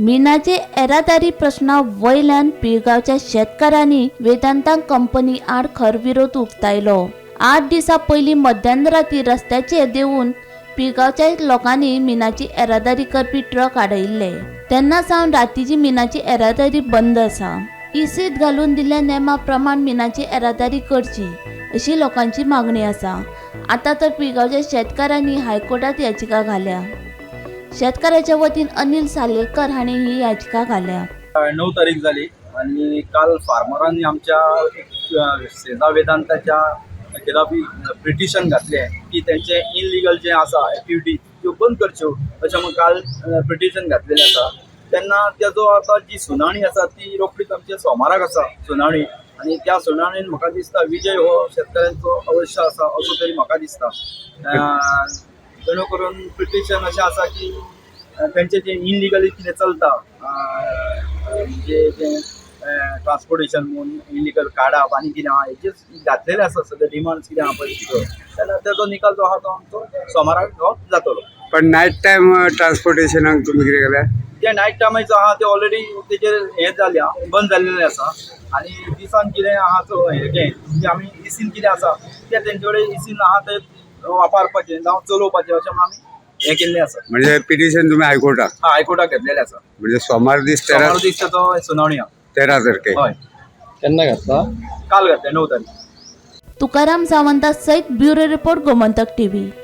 मिनाचे येरादारी प्रश्ना वयल्यान पिळगांवच्या शेतकारांनी वेदांता कंपनी आड खर विरोध उक्तायलो. 8 दिसां पयलीं मध्यानराती रस्त्याचेर देंवून पिळगांवच्या लोकांनी मिनाची येरादारी करपी ट्रक आडयल्ले. तेन्ना सावन रातीची मिनाची येरादारी बंद आसा. इसीत घालून दिल्ल्या नेमा प्रमाण मिनाची येरादारी करची अशी लोकांची मागणी आसा. आतां तर पिळगांवच्या शेतकारांनी हायकोर्टात याचिका घाल्या. शेतकाराच्या वतीन अनिल सालेलकर हांणी ही याचिका घाल्या. 9 तारीख झाली आणि काल फार्मरांनी आमच्या एक सेजा वेदांताच्या खिलाफ पिटिशन घातलें की तेंचे इनलिगल जे आसा एक्टिविटी त्यो बंद करच्यो अशें म्हूण काल पिटिशन घातलेलें आसा. तेन्ना तेजो आतां जी सुनावणी आसा ती रोखडीच आमच्या सोमाराक आसा सुनावणी आनी त्या सुनावणीन म्हाका दिसता विजय हो शेतकऱ्यांचो अवश्य आसा असो तरी म्हाका दिसता. जेणे करून पिटिशन अशें आसा की तेंचें जें इनलिगली कितें चलता, म्हणजे तें ट्रान्सपोर्टेशन म्हूण इलिगल काडप आनी कितें आहा, हेजेच घातलेलें आसा सगळे डिमांड्स कितें आहा पळय भितर, जाल्यार तेजो निकाल जो आहा तो आमचो सोमाराक हो जातलो. पण नायट टायम ट्रान्सपोर्टेशनाक तुमी कितें केलें? ते नायट टायमाचो आहा ते ऑलरेडी तेजेर हें जाल्या, बंद जाल्लेलें आसा आनी दिसान कितें आहा तो हें म्हणजे आमी इसीन कितें आसा ते तेंचे कडेन इसीन आहा ते वापरपाचें जावं चलोवपाचें अशें म्हूण आमी हें केल्लें आसा. म्हणजे पिटिशन तुमी हायकोर्टाक? हा, हायकोर्टाक घेतलेलें आसा. म्हणजे सोमार दीस 13. सोमार दीस तेचो सुनावणी आहा. 13 तारखेक? हय. केन्ना घातला? काल घातलें, 9 तारीख. तुकाराम सावंता सयत ब्युरो रिपोर्ट, गोमंतक टीव्ही.